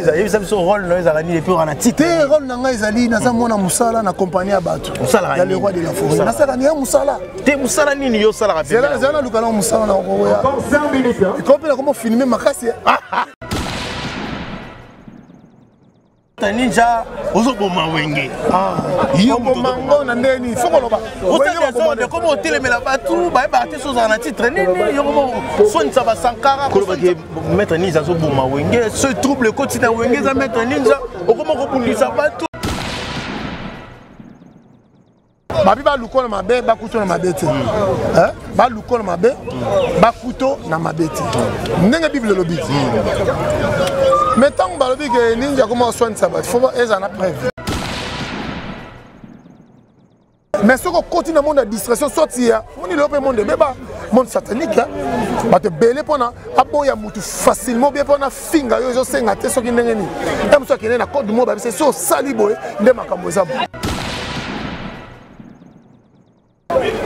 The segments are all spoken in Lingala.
Yebisa biso rôle na yo ezalaka nini epuis wana titre? Te, rôle na ngai ezali naza mwana mosala na compagnie ya bato ya le roi de la forêt. Nasalaka niya mosala. Te, mosala nini yo osalaka? Zela naluka na mosala na okoya iko mpe nakoma filme makasi. Ninja ozoboma Wenge. Oboma ngo na ndenge nini? Fo koloba. Koma otelemela bato bayebaka te so ozala na titre nini. Yo sonisa basankara kolobaki maître Ninja azoboma Wenge, ce trouble ekoti na Wenge eza maître Ninja. Okoma kobundisa bato. Babi baluko na mabe, bakuto na mabe te. Baluko na mabe, bakuto na mabe te, ndenge Bible elobi. Mais ntango balobi ke Ninja akoma oswanisa bato, fo ezala na preuve. Mais soki okoti na monde ya distraction, sorti ya moni lelo mpe monde ebeba, monde satanique, bato ebele mpona aboya mutu facilement bien mpona finga yo ezosenga te. Soki ndenge nini e mosu akende na code mo babise so osali boye nde makambo eza boye.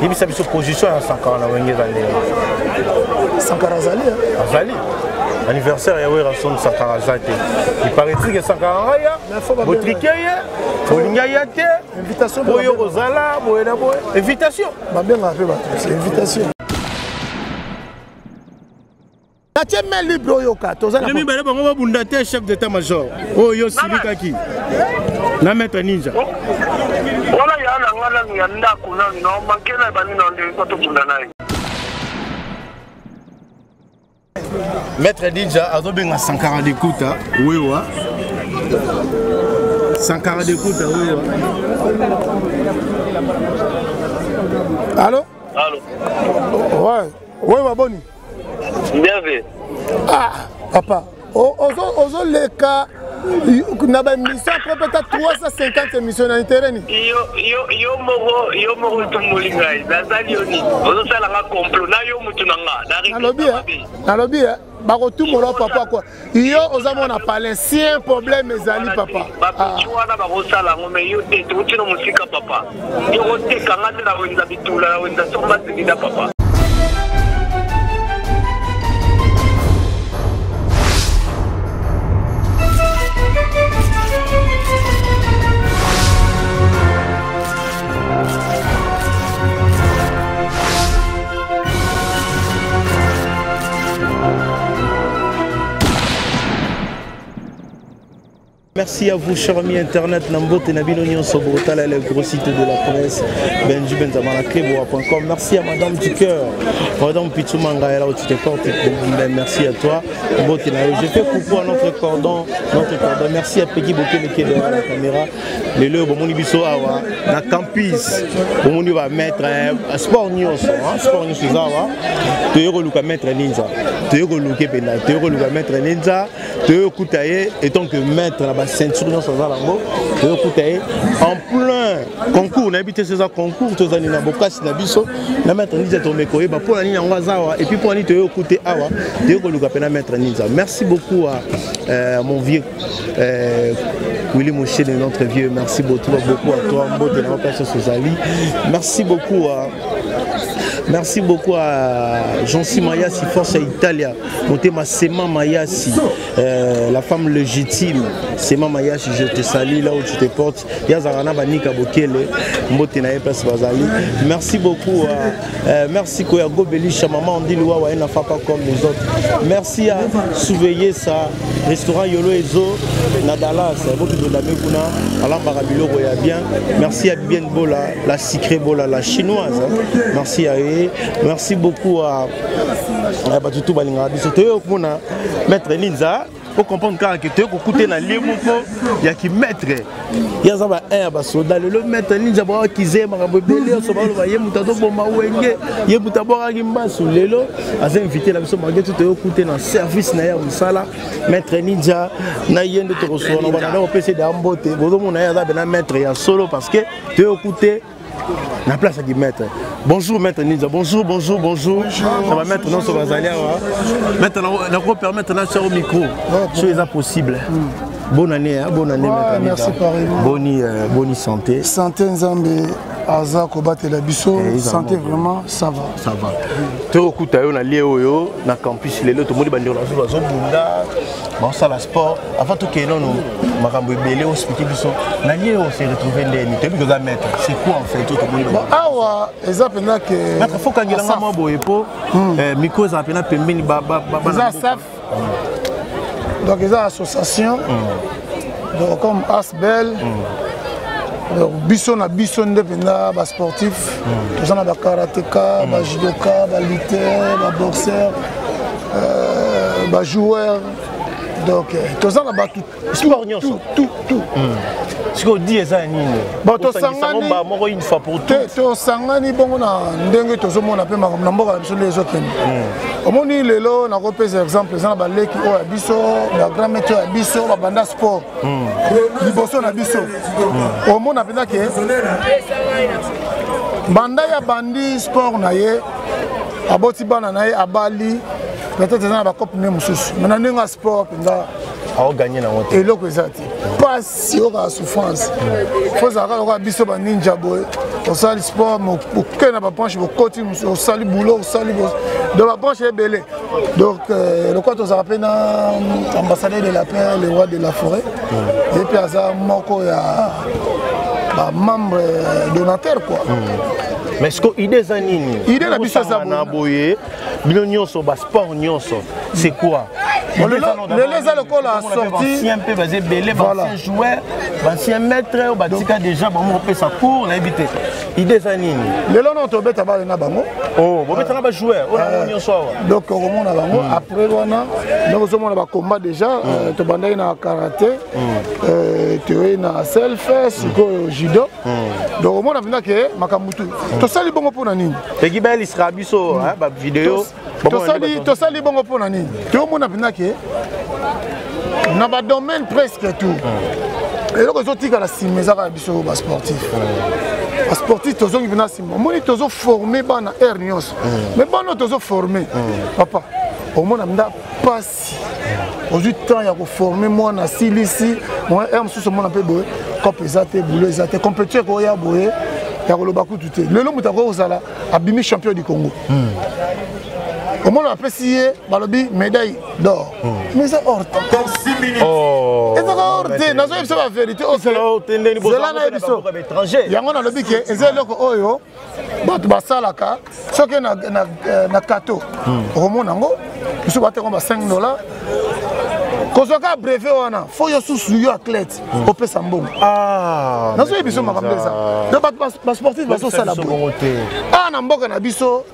Yebisa biso position ya Sankara na Wenge eza ndenge? Sankara azali. Azali anniversaire ya Werrason, Sankara aza te. Il paraît-il que Sankara aya, botrike ye, bolingi aya te. Invitation. Oyo kozala boye na boye, invitation. Babengaka mpe bato invitation. Natie main libre, oyoka toza na mibale bango babunda te. Chef d'état major oyo silikaki na maître Ninja. Wana ya na nga nanu ya ndako nanu na manke na ebandi na nde tobunda na ye. Maître Ninja azobenga Sankara Dekuta wewa, Sankara Dekuta wewa. Allo? Allo? Ouais, ouais, baboni. Bien vu. Ah papa, ozoleka na baémission après peut-être 350 émission na intérêt nini? Yo moko, yo moko otumboli ngai. Nazali yo nini? Ozosalanga complot na yo mutu na nga. Nalobi, nalobi bakotumbola papa kwa yo oza mona palin si un problème ezali papa. Bapeti wana bakosala yango, mais yo te. Touti na mosika papa. Yo kotekanga te na wenza bitula, na wenza somba zilida papa. Merci à vous, chers amis internet. Nambote na bino nyonso botala le gros site de la presse Benji Benzamana Cleboa.com. Merci à Madame du cœur, Madame Pichou Mangaela, où tu te portes. Merci à toi. Mbote na yo. Je fais coucou à notre cordon, notre cordon. Merci à Peggy Bokele qui est derrière la caméra. Lelo bomoni biso awa na campus. Bomoni ba maître sport nyonso, hein, sport nyonso eza awa. Toyei koluka maître Ninja. Toyei koluka pena, toyei koluka maître Ninja. Toyokuta ye étant que maître na baceinture nyonso aza nango. Toyokuta ye en plein concours. Nayebi te so eza concours to eza nini na bokasi na biso na maître Ninja. Tomeka koyeba mpo na nini yango aza awa et puis mpo na nini toyokute awa. Toyei koluka mpe na maître Ninja. Merci beaucoup à mon vieux Willy Mouché de notre vieux. Merci beaucoup, beaucoup à toi mbote na place ozali. Merci beaucoup à Jean-Cy Mayasi, Force Italia, Motema Sema Mayasi, la femme légitime. Sema Mayasi, je te salue là où tu te portes. Yazarana Banika Bokele, Mbote na ye place bazali. Merci beaucoup à, merci Koya Gobelisha, maman Andy Luawa, elle n'a pas comme les autres. Merci à Surveiller ça, restaurant Yolo Ezo, na Dallas, beaucoup de Kuna, Alain Biloko ya bien. Merci à Bibiane Bola, la Sicré Bola, la chinoise. Hein. Merci à eux. Merci beaucoup à batutu balingaka biso. Toyo komona maître Ninja po comprendre kaka ke toyo kokute na lie moko ya kimaître. Ye aza ba 1 ya basoda. Lelo maître Ninja bawakize makambo ebele nyonso baloba ye moto azoboma Wenge, ye moto abwakaki mbasu. Lelo aza invité na biso. Malgré tout, toyo kute na service na ye ya mosala. Maître Ninja na ye nde tokosolola bana kopesa ede ya mbote. Bozomona ye aza bena maître ya solo parce que toyo kute na place ya maître. Bonjour maître Ninja, bonjour, bonjour, bonjour. Ça va maître? Non, bazali awa. Maître, nako permettre na au micro so eza possible. Bonne année, hein, bonne année. Ouais, maître. Merci pareillement. Boni, boni santé? Santé, Nzambe aza kobatela biso. Eh, santé vraiment ça va. Ça va. Tokokuta yo na lie oyo na campus. Lelo tomoni bandeko na biso bazobunda. Baosala sport. Avant tokende nano makambo ebele, oexpliquer biso na lie oyo se retrouve ndeni. Toyebi koza maître, c'est quoi en fait oyo tomoni? Bon, awa eza mpenza ke maître, faut kangelanga mwa boye po micro ezala mpena pembeni. Eza SAF, donc eza association, donc comme ASBL. Donc biso na biso nde mpenza basportif, toza na bakarateka, bajudoka, balutteur, baboxeur, bajoueur, donc toza na bato. Sport nyonso. Tout, tout. Sikoyo di eza ya nini? Bon, tosangani moko une fois pour tout. Tosangani bongo na ndenge tozomona mpe makambo na mboka na biso nde ezokende. Omoni, lelo nakopesa exemple, eza na baleki oyo ya biso, bagrand maître oyo ya biso babanda sport liboso na biso. Omona mpenza ke banda ya bandi sport na ye, aboti bana na ye, abali, peut-être eza na bacope ne mosusu, mais na ndenge ya sport mpenza aoganye nango te. Eloko eza te, pasi okaka, souffrance. Fo ozalaka lokola biso baninja boye, osali sport, oke na babranche, bokoti, osali boulot, osali donc babranche ebele. Donc lokola tozalaka mpe na ambassadeur de la paix, le roi de la forêt, ye mpe aza moko ya bamembre donateur, quoi. Mais siko idée eza nini? Idée na biso eza na boye, bino nyonso basport nyonso, c'est quoi? Lelo eza lokola sortie. Mpe baza ebele, baancien joueur, baancien maître oyo batika déjà bango kopesa cours, nayebi te idée eza nini. Lelo no tobeta bale na bango. Bobetanga bajoueur oyo nango nyonso awa? Donc okomona bango après wana. Donc ozomona bacombat déjà, tobandaki na karaté, toyei na self, sikoyo judo. Donc omona mpenza ke makambo tu tosali bongo mpo na nini? Eki bayelisaka biso bavideo. Tosali bongo mpo na nini? Toyomona mpenza ke na badomaine presque tout, eloko ezotikala nsima eza kaka biso basportif. Basportif tozongi mpena nsima. Omoni, tozoforme bana aire nyonso, mais bana oyo tozoforme, papa, omona mnda mpasi. Ozwi temps ya koforme mwana, asilisi aire mosusu, omona mpe boye cope eza te, boulot eza te, compétition ekoya boye ya koloba kutu te. Lelo moto akoki kozala abimi champion du Congo, omona bapesi ye, balobi médaille d'or, mais eza or te, ezaka or te. Nazoyebisa bavérité, zela nayebi biso yango. Nalobi ke eza eloko oyo bato basalaka soki na kato, okomona yango biso batengo ba 5 $. Kozwa kaka brevet wana, fo yo susu, yo athlète, opesa mbongo. Nazoyebi biso makambo eza. Donc bato basportif bazosala boye awa na mboka na biso,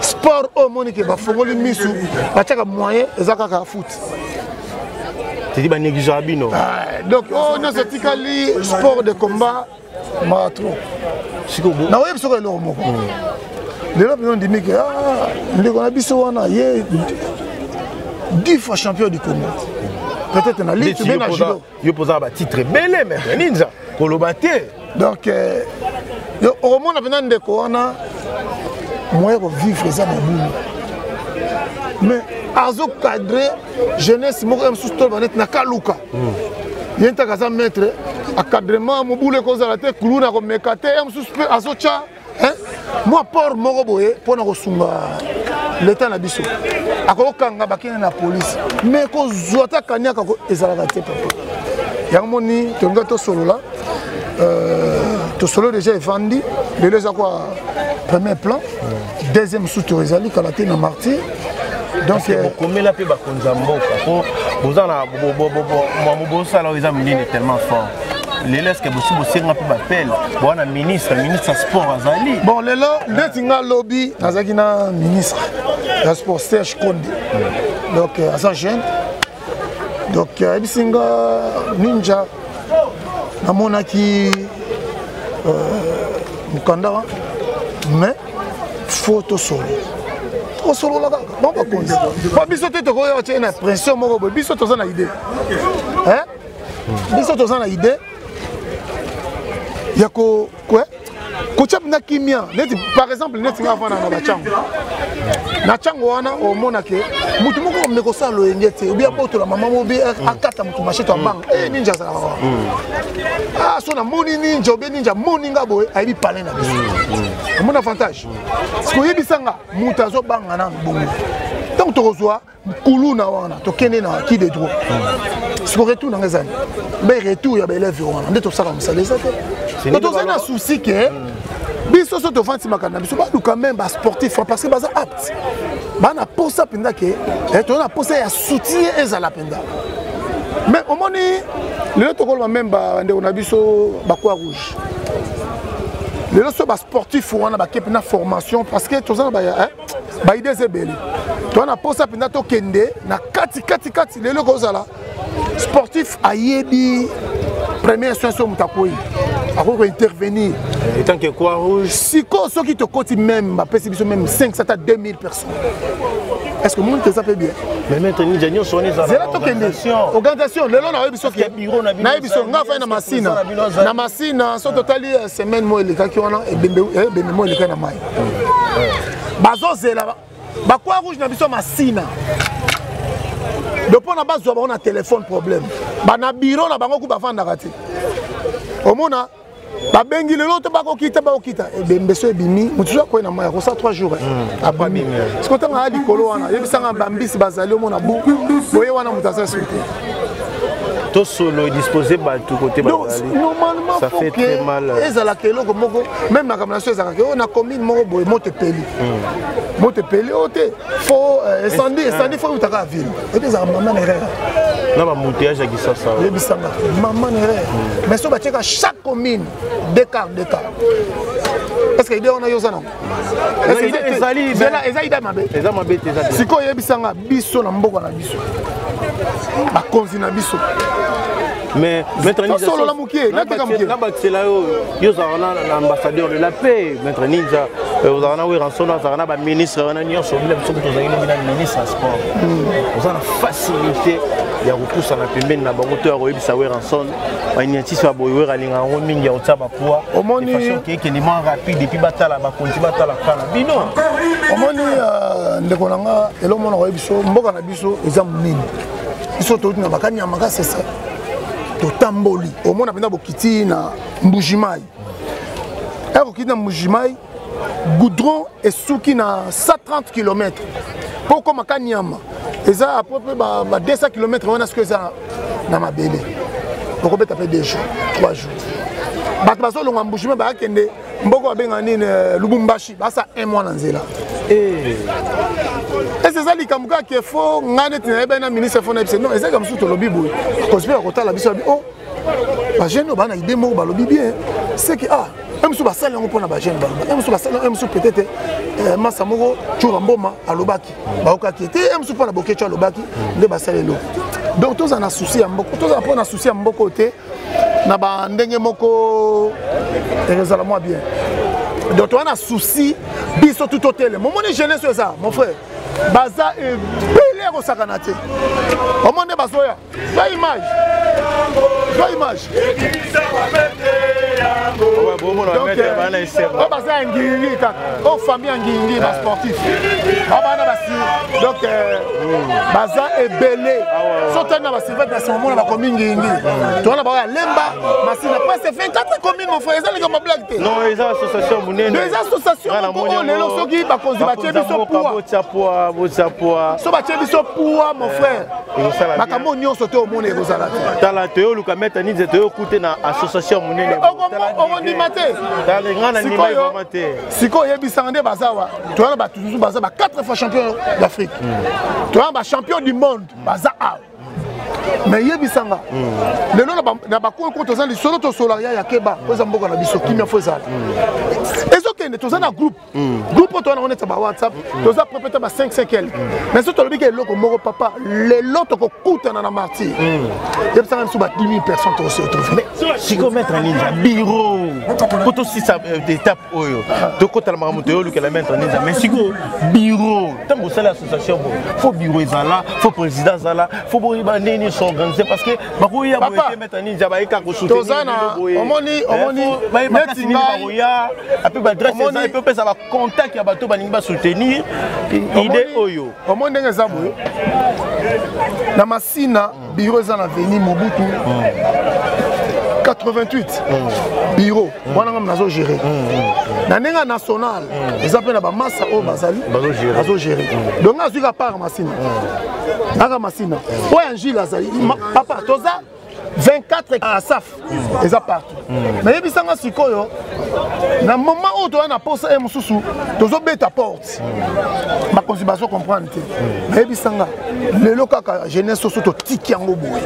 sport oyo omoni ke bafongoli misu, batiaka moyen, eza kaka foot. Tedi banégligeaka bino. Donc oyo nyonso etikali sport de combat, maka trop. Naoyebi soko eloko moko lelo mpenza, ondimi ke ndeko na biso wana ye 10 fois champion du Congo, peut-être na lutte be na judo. Yo mpoza batitre ebele, maître Ninja, koloba te. Donc okomona mpenza ndeko wana, moyen kovivre eza mobulu, mais azocadre jeunesse moko ya mosusu. Toloba neti na Kaluka, ye ntaka aza maître encadrement, mobulu ekozala te, kulu na komeka te. Ya mosusu mpe azotya mwa port moko boye mpona kosunga leta na biso, akokanga bakende na police, mais kozwa ta kaniaka ezalaka te, papa. Yango moni tolinga tosolola, tosolo déjà evandi. Lelo eza kwa premier plan, deuxième suto ezali kala te na Martyr. Donc bokomela mpe bakonzi ya mboka po boza na mwambo bosala oyo eza monene, tellement fort. Lelo est-ce bosi bosenga mpe bapele wana ministre ya sport azali? Bon, lelo ndeti nga lobi nazalaki na ministre ya sport, Serge Konde. Donc aza jeune, donc ayebisi nga: "Ninja, namonaki mokanda, mais faut tosolo, tosolola kaka." Bon, bakonzi po biso te, tokoya tie na pression moko boye. Biso toza na idée, biso toza na idée ya kotia mpenza kimia. Neti par exemple, neti nga avanda na bachango, na ntango wana omona ke motu moko omeka kosala loyenge te, obi abotola mama, mobi akata motu machete, abanga e Ninja azalaka wana. So namoni Ninja, obe Ninja moni nga boye, ayebi palin na biso, omoni avantage. Sikoyebisa nga, moto azobanga nanu bongo. Ntango tokozwa kuluna wana, tokende na qui de droit. Siko retour nanga ezali be retour ya baélève wana nde tosala mosala eza te. Donc tozali na souci ke biso so tovandi makambo na biso, baluka même basportif, parce que baza apte, bana posa mpenza ke toza na posa ya soutien ezala mpenza. Mais omoni lelo tokoloba même bandeko na biso bacroix rouge, lelo so basportif wana bake mpenza formation, parce que toza na baidées eza ebele. Toza na posa mpenza tokende na kati kati kati. Lelo kozala sportif ayebi première soin, so moto akwei, akoki kointervenir. Étant que croix rouge. Sikoyo soki tokoti même, bapesi biso même 5 ata 2000 personnes, est ce que omoni eza mpe bien? Mais maître Ninja, nyonso wana ezala zela tokende organisation. Lelo nayebi soki nayebi so nga fai na Masina, na Masina so totali semaine mo elekaki wana, ebembe mo elekaki na mai, bazozela bacroix rouge na biso Masina de mpo na bazwa bango na telefone, problème bana bureau na bango ku bavandaka te. Omona babengi lelo te, bakokita bakokita, ebembe so ebimi, motu so akwei na mai, akosa 3 jours abimi. Siko ntango aya likolo wana, yebisanga bambisi bazali, omona bu boye wana, moto aza su te. Tosolo dispose bato kote. Donc normalement ça fait très mal. Ezalaka eloko moko, même makambo na so ezalaka oyo na commune moko boye, moto epeli, moto epeli oyo te, faut incendie, incendie faut eutaka ya ville, epe ezalaka mama na erreur. Na baembouteillage ya Kisasa. Yebisanga mama na erreur. Mais so batieka chaque commune deux quarts, deux quarts, est ce que idée wana yo oza nango? Eza idée mabe? Eza mabe te, eza. Sikoyo oyebisanga, biso na mboka na biso, bakonzi na biso. Mais maître Ninja, tosolola mokie, nateka mokie. Nabakisela yo, yo ozalaka na ambassadeur de la paix, maître Ninja, ozalaka na Werrason, azalaka na baministre wana nyonso. Bila biso tozalaki lobi na ministre ya sport, oza na facilité ya kopusana pembeni na bango to ya koyebisa Werrason bainitiative ya boye. Wera alingaka yango mingi ya kotia bapoids. Omoni ekende mwa rapide, et puis batala bakonzi, batala kala bino. Omoni, ndeko na nga, eloko mona koyebi biso, mboka na biso eza monene. Biso touti na bakanyama kasese, totamboli, omona mpenza bokiti na Mbujimai, ekokiti na Mbujimai, goudron esuki na 130 km mpo okóma Kanyama, eza à peu près ba 200 km wana. Soki eza na mabele, okobeta mpe 2 jours, 3 jours. Bato bazolonga Mbujimai, bayakende mboka babenga nini, Lubumbashi, basa un mois na nzela. Ese eza likambo kaka faut ngai neti nayebani na ministre, faut nayebisa? Non, ezalaka mosusu tolobi boye, kosi mpe bakotala biso, babi o bajeune oyo baa na idée moko, balobi bien, c'est que ah, un mosusu basali yango mpona bajeune, baloba un mosusu basali, un mosusu peut-être masa moko Tshoura Mboma alobaki, bayokaki te, un mosusu mpona Bokeco alobaki nde basali eloko. Donc tozala na souci ya mboka, tozala mpo na souci ya mboka te na bandenge moko, ekozala mwa bien. Donc toza na souci biso tu totelema. Omoni jeunesse oyo eza, mon frère, baza ebele ya kosakana te. Omoni nde bazoya, zwa image, zwa image. Oyo baza ya ngiringi kaka, oyo famille ya ngiringi, basportif babana basi. Donc baza ebele. So tali na basurvêt na nsima, omona bakomi ngiringi. Towana baoyo ya Lemba, Masina, presque 24 commune, mon frère. Eza likambo blague te. Non, eza association monene. Eza association moko oyo lelo soki bakonzi batie biso poids, botia poids. So batie biso poids, mon frère, makambo nyonso te omona ekozala te. Tala, toyoluka maître Ninja, toyokute na association monene. Okondima te. Sikoyo oyebisanga nde baza wa, toza na bato mosusu baza ba 4 fois champion d'Afrique, toza na bachampion du monde, baza awa. Mais yebisanga lelo na bakonko, toza lisolo, tosolaka ya keba po eza mboka na biso, kimia faut ezala. Ezokende, toza na groupe, groupe oyo toza nango neti ba WhatsApp, toza prépéta ba 5 5 quelque. Mais so tolobi ke eloko moko, papa, lelo tokokutana na martyr, yebisanga biso ba 10 000 personnes tokose retrouve. Sikoyo maître Ninja, bureau po tosisa étape oyo, tokotala makambo toyolukela maître Ninja. Mais sikoyo bureau, ntango osali association boye, faut bureau ezala, faut président azala, faut boyeba ndenge nini s'organiser, parce que bakoya boye te, maître Ninja, bayeka Toza na omoni, omoni neti bakoya ape baadresse eza, epe opesa bacontact ya bato balingi basoutenir idée oyo. Omoni ndenge eza boye, na Masina bureau eza na avenue Mobutu 4. 88 bureau wana ngam nazo gérer. Na ndenge ya national eza mpe na bamasa oyo bazali bazogérer. Donc nga azwika part Masina, aka Masina oyo ya Njila azali papa, toza 24 asaf eza partout. Nayebisanga sikoyo na moment oyo toza na posa ye mosusu, tozobeta porte, bakonzi bazo comprendre te. Nayebisanga lelo kaka jeunesse oso totiki yango boye.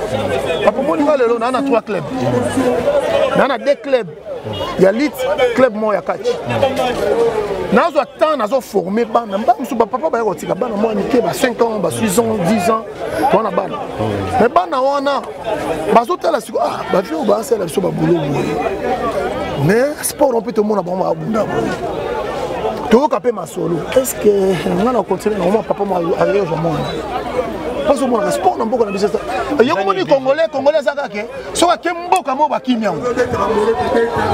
Papa, moninga, lelo naa na 3 club, naa na 2 club ya lit, club moko ya kati. Nazwa temps, nazoforme bana ba mosusu, bapapa baya kotika bana mwa mike ba 5 ans, ba 6 ans, 10 ans wana bana. Mais bana wana bazotala siko, ah, bavie oyo basala biso babulo boye, mais sport mpe tomona bango babunda boye, toyoka mpe masolo. Est ce que nga na continue na papa ayozwa mwana mpasi omonaka sport na mboka na biso? Yango moni Congolais, Congolais eza kaka soki ake mboka moko bakimi yango.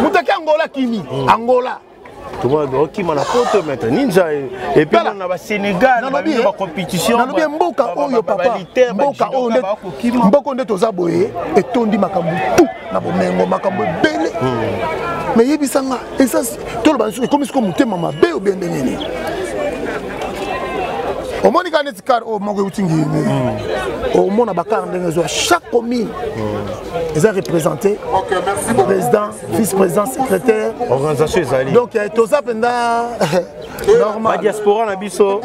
Moto ake Angola, akimi Angola. Okima na poto, maître Ninja, et puis na basénégal bacompétition. Nalobi mboka oyo, papa, mboka oyo nde, mboka nde toza boye, etondi makambo tu na bomengo, makambo ebele. Mais yebisanga, eza toloba ekomi siko motema mabe obie ndenge nini? Omoni kaka neti car oyo moko euti Ngiri, omona bacar ndenge ezwa, chaque commune eza représenté, président, vice président, secrétaire. Organisation ezali. Donc toza mpenza normal. Badiaspora na biso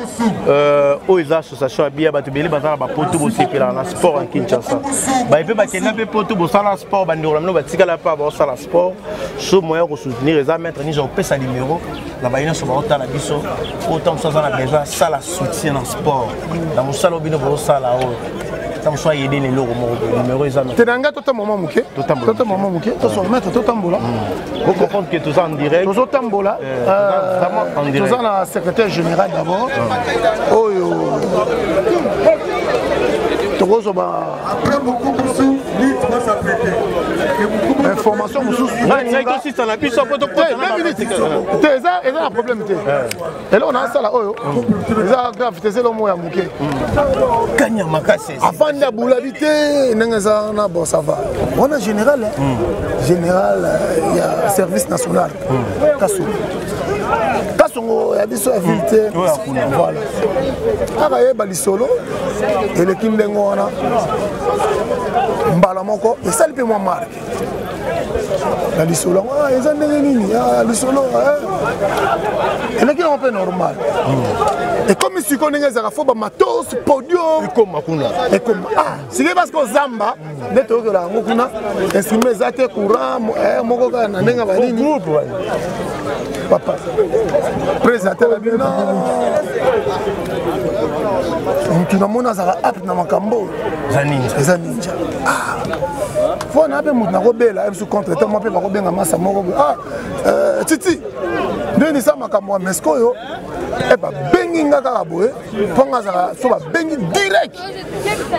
oyo eza association ya biya bato ebele baza na bapoto, bosepelaka na sport ya Kinshasa, baye mpe bakenda mpe poto, bosala sport, bandeko na bino batikala mpe baosala sport. So moyen kosoutenir eza, maître Ninja opesa numéro na baye nyonso baotala biso, oyo ntango mosusu aza na besoin asala soutien na sport, na mosala oyo bino bozosala, oyo ntango mosusu ayede na eloko moko boye, numéro eza. Te, na ngai tota mama moke, tota mama moke, tosomettre, totambola. Comprendre que toza en direct. Tozotambola, toza na secrétaire général d'abord oyo tokozwa ba information mosusu. Ngai tosisa na biso po. Te, eza na problème te. Eloko nasala oyo eza grave te, eza eloko moko ya moke. Kanya makasi. Afandi abulabi te ndenge eza wana. Bon, ça va wana, général, général ya service national Kasongo, Kasongo ya biso ya ville te. Voilà, kaka yeba lisolo eleki ndenge wana, mbala moko esali mpe mwa marque na lisolo yango. Eza ndenge nini lisolo eleki yango mpe normal, ekomi sikoyo ndenge ezalaka, fo bamatos, podium. Ekoma kuna. Ekoma sikoyo parce que ozamba nde toyokela yango kuna, instrument eza te, courant moko kaka na ndenge banini. Papa présenté na bino, motu namoni azalaka apte na makambo oyo. Eza Ninja. Eza Ninja. Fo na mpe motu nakobela ye biso contre temps mwa mpe bakobenga masa moko titi ndeni sa makambo ya mesko oyo. Babengi nga kaka boye mpo nga azalaka so babengi direct,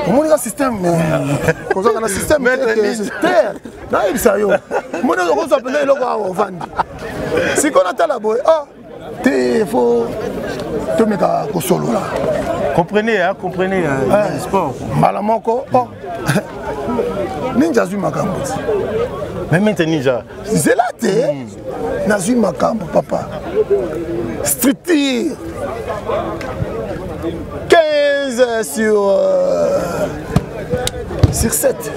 omoni ka système, kozalaka na système te. Nayebisa yo, moni okozwa mpenza eloko awa ovandi sikoyo, natala boye, ah te, fo tomeka kosolola. Comprenez, hein, comprenez, hein, sport. Mbala moko, oh, Ninja azwi makambo. Mais maître Ninja. Zela te, nazwi makambo, papa. Structure 15 sur 7,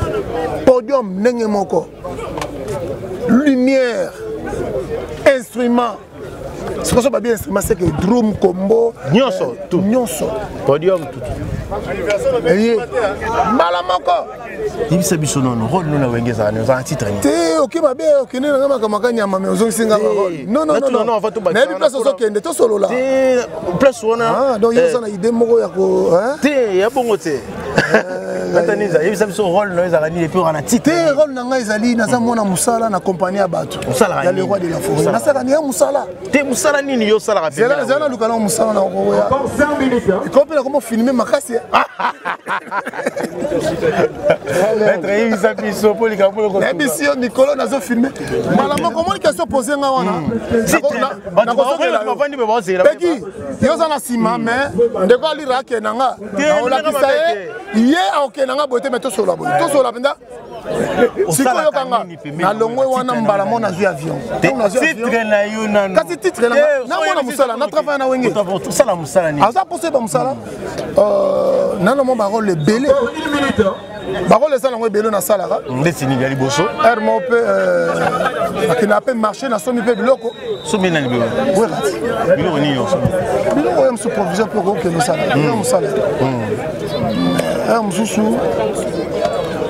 podium ndenge moko, lumière, instrument. Sikoso babi instrument, c'est que drum, combo. Nyonso. Tout nyonso. Podium, tout. Eye mbala moko. Yebisa biso nono rôle no na Wenge ezala nini? Ozala titre nini? Te, oke mabe, okende nanga makambo akanyama, me ozongisi nga rôle. Non, non, non, nayebi place ozokende, tosolola. Te, place wana. Donc yo oza na idée moko ya ko Te, ya bongo te. Ata nini, yebisa biso rôle no ezala nini, et puis wana titre. Te, rôle na ngai ezali, naza mwana mosala na compagnie ya bato ya le roi de la forêt. Nasalaka ya mosala. Te, mosala nini yo osalaka? Zela naluka na mosala na kokoya eko mpe nakoma filme makasi. Maître, yebisa biso mpo likambo. Nayebisi yo, mikolo nazofilme mbala moko. Omoni question pose nga wana, peki yo oza na nsima, mais ndeko alira akende nga, nakolakisa ye, ye aokende. Nakokende nga boye te, me tosolola boye, tosolola mpenza. Sikoyo yokanga, nalongwe wana mbala mo nazwi avion. Titre na yo nanu. Kasi titre na namona mosala na travail na Wenge. Osala mosala nini? Aza mposa yeba mosala nano mo barole ebele, barole eza nango ebele nasalaka. Ndeti nini ya liboso? Heure moko mpe nakendaka mpe marché, nasomi mpe biloko. Somi nani biloko? Werati. Biloko nini osomi? Biloko oyo mosusu provision mpe okokende osala oyo mosala. Heure mosusu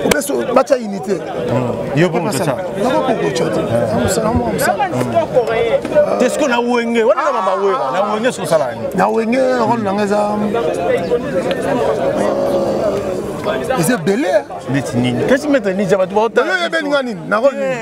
obeso batya unité. Yo mpo moto otya? Nakokokotya te, mosala mwa mosala. Te, sikoyo na Wenge wana eza mamba Wera, na Wenge soki osalaka nini? Na Wenge, role nanga eza ebele. Neti nini kasi, maître Ninja? Bato baotala oyebeli nga nini na role nini?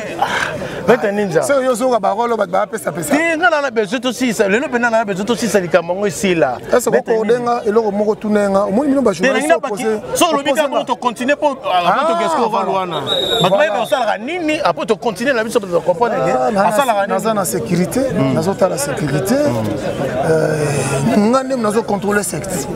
Maître Ninja. Soki yo ozoyoka barole bato bapesapesa. Te, nga na besoin tosisa lelo mpenza, na besoin tosisa likambo yango esila. Ese okokodenga eloko moko, tuna nga, omoni bino bajournaliste. So olobi kaka bongo, tocontinue mpo après tokeske oval wana, bato bayeba osalaka nini. Après tocontinue na biso, bato comprendre ke asalaka nini. Naza na sécurité, nazotala sécurité nga nde nazocontrôle secte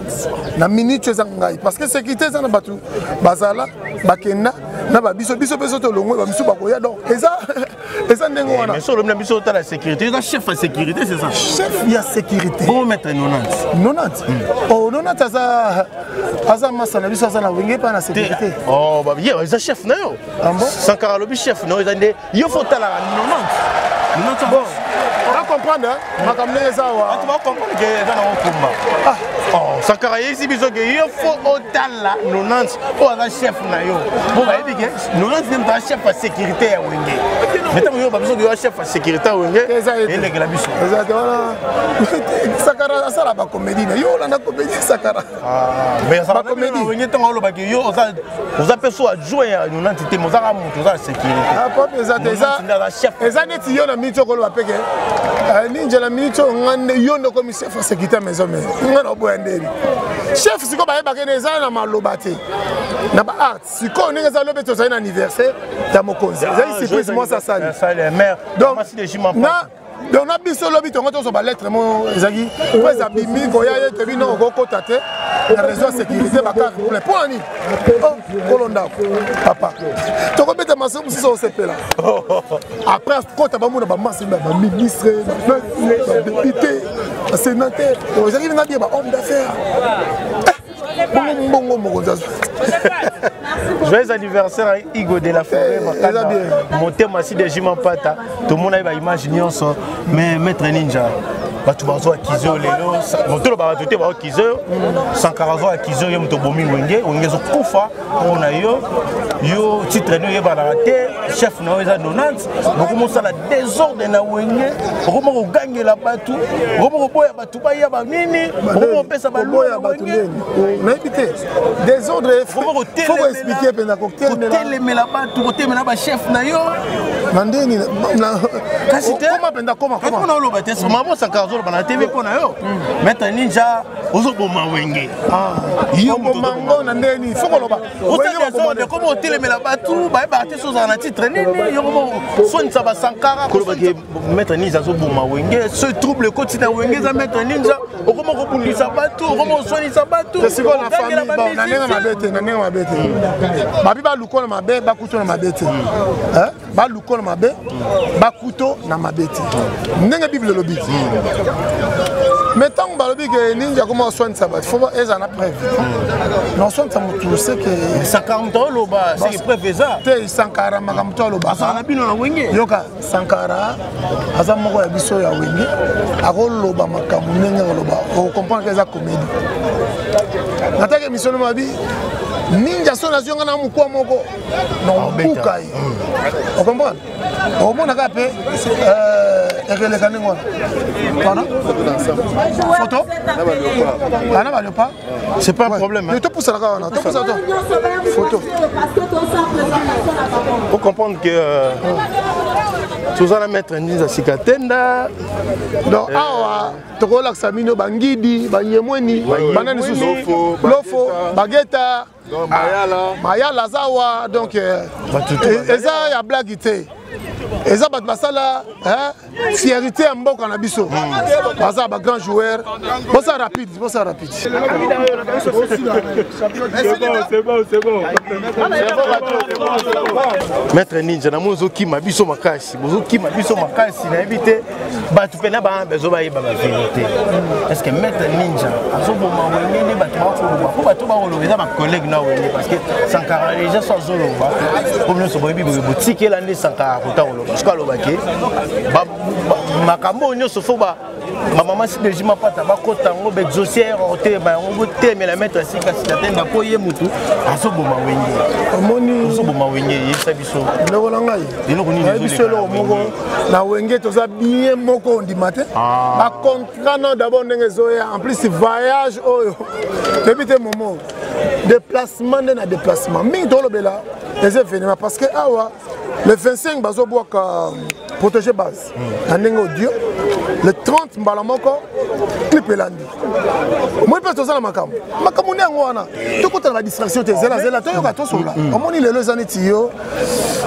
na minute eza ngai, parce que sécurité eza na bato bazala bakenda na babiso, biso mpe so tolongwe, bamisu bakoya. Donc eza ndenge wana. Mais so olobi na biso otala sécurité, eza chef ya sécurité, c'est ça? Chef ya sécurité. Bongo maître 90? 90, oh, 90 aza masa na biso, aza na Wenge mpa na sécurité. Oh, ye eza chef na yo. Sankara alobi chef na yo eza nde yo, fo otalaka 90. Bon, bacomprendre makambo ndenge eza awa. Bato bacomprendre ke eza nango komba. Sankara ayebisi biso ke yo fo otala 90 oyo aza chef na yo, po bayebi ke 90 nde moto aza chef ya sécurité ya Wenge. Mais ntango yo babiso ke yo chef ya sécurité ya Wenge, elekela biso. Eza te wana. Sankara asala bacomédie na yo, olanda comédie Sankara. Bacomédie Wenge, ntango olobaki yo oza mpe so adjoint ya 90 te, mozaka moto oza na sécurité. Eza te, eza neti yo na minute okoloba peke Ninja na minute oyo nga nde yo nde okomi chef ya sécurité ya maison, mais nga na oboya ndeni chef. Sikoyo bayebaka ene eza na maloba te, na baart. Sikoyo ndenge eza, lobi tozali na anniversaire ya mokonzi, ezali surprise mwasi asali. Donc na biso lobi tongo tozwa balettre mo ezalaki po eza bimi koya ye toyebi ndongo kokota te na réseau ya sécurité, bakar plein mpo na nini kolo ndako papa tokobeta maso mosusu osepela. Après kota bamona bamasi, baministre, badéputé, basénateur, ezalaki nga bie bahomme d'affaires, bongo mbongo mokonzi azwa. Joyeux anniversaire à Igo de la Forêt, Makanda. Motema si de Jima Pata, tout le monde a une image nyonso, mais maître Ninja, bato bazwa akize oyo lelo, moto olobaka bato te baokize oyo, Sankara azwa akize oyo, moto obomi Wenge, Wenge ezokufa mpona yo. Yo titre no oyebanaka te, chef na yo eza 90, bokoma osala désordre na Wenge, okoma kogangela bato, okoma koboya bato baya banini, okoma kopesa baluya bato. Nayebi te, désordre faut koexpliquer mpenza. Kotelemela bato, kotelemela bachef na yo. Na ndeni? Kasi te. Koma mpenza, koma. Koma oloba te, mamo Sankara azoloba na TV mpo na yo, maître Ninja, ozoboma Wenge. Oboma ngo na ndeni? Fo koloba. Koma otelemela bato, bayebaka te so ozala na titre nini, yo koma oswanisa basankara, kolobaki maître Ninja azoboma Wenge. Ce trouble ekoti na Wenge eza maître Ninja, okoma kobundisa bato, okoma koswanisa bato. Sikoyo na famille, bon, na ndenge mabe te, na ndenge mabe te, babi baluko na mabe, bakuto na mabe te, baluko na mabe, bakuto na mabe te, ndenge Bible elobi. Mais ntango balobi ke Ninja akoma oswanisa bato, fo ezala na preuve. Na oswanisa motu seke Sankara moto oloba, seke preuve eza. Te, Sankara makambo to aloba. Azala na bino na Wenge. Yoka, Sankara aza moko ya biso ya Wenge, akoloba makambo ndenge akoloba, okocomprendre ke eza comédie. Nataki émission no mabi Ninja, so nazwi nga na mokwa moko na obuka ye, ocomprendre, omonaka mpe ekeleka ndenge wana. Pardon, photo ana baleopa. C'est pas un problème, hein. Topusalaka wana, topusala to photo. Faut comprendre que toza na maître Ninja sika tenda. Donc awa tokolakisa bino bangidi, banyemweni, banani susu, lofo, bageta, Mayala aza awa. Donc eza ya blague te. Eza bato basala fierité ya mboka na biso. Baza ba grand joueur. Bosa rapide, bosa rapide. C'est bon, c'est bon, c'est bon. Maître Ninja, na mozokima biso makasi, bozokima biso makasi nayebi te bato mpena baa bezo bayeba ba vérité. Est-ce que Maître Ninja azoboma wenge nde bato bakoloba mpo bato bakoloba eza ba collègue na wenge parce que Sankara déjà so azoloba mpo nyonso boyebi boye botikela nde Sankara kota koloba soki alobaki makambo oyo nyonso fo bamama sideji mapata bakota yango baexauciere otelema yango botemela maître sika sikatenda mpo ye motu azoboma wenge omoni ozoboma wenge yebisa biso ndeko na ngai eloko nini nayebi biso eloko moko na wenge toza bien moko ondima te bacontrat no d'abord ndenge ezoya en plus voyage oyo toyebi te momo déplacement nde na déplacement mingi tolobela eza événement parce que awa le 25 bazobwaka protéger base na ndenge audio le 30 mbala moko clip elandi omoni mpe toza na makambo makambo nde yango wana tokota na badistraction te zela zela toyoka tosola omoni lelo eza neti yo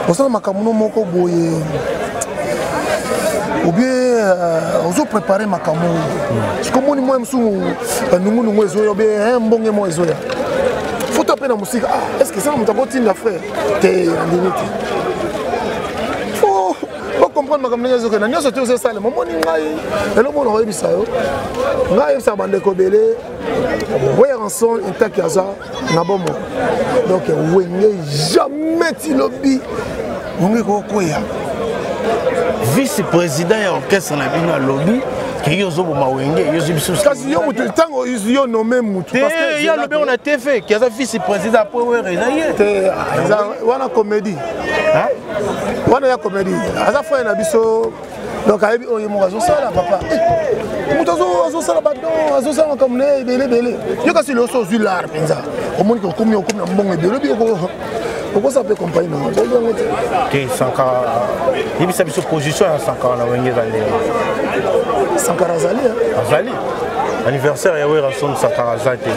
osala makambo no moko boye ou bien ozo préparer makambo soki omoni mwa mosusu banungunungu ezoya ou bien mbonge moko ezoya foto mpe na mosika ah est ce que eza na moto akotinda frère te andimi te bocomprendre makambo ndenge ezokenda nyonso te ozosalema omoni ngai eloko mona koyebisa yo ngai ayebisaka bandeko ebele Werrason intaki aza na bomoko donc wenge jamais tilobi wenge kokoya vice président ya orchestre na bino alobi ke yo ozoboma wenge yo ozwi biso kasi yo motu ntango yo nomme mutu te ye alobi yango na tv ke aza vice président apo were eza ye te eza wana comédie wana ya comédie aza frère na biso donc ayebi oyo ye moko azosala papa moto azosala badon azosala makambo na ye ebele ebele yo kasi lelo so ozwi lar mpenza omoni ke okomi okomi na mbongo ebele obi okosala mpe compagnie nango oyebi yango te te Sankara yebisa biso position ya Sankara na wenge eza ndenge Sankara azali azali anniversaire ya Werrason Sankara aza te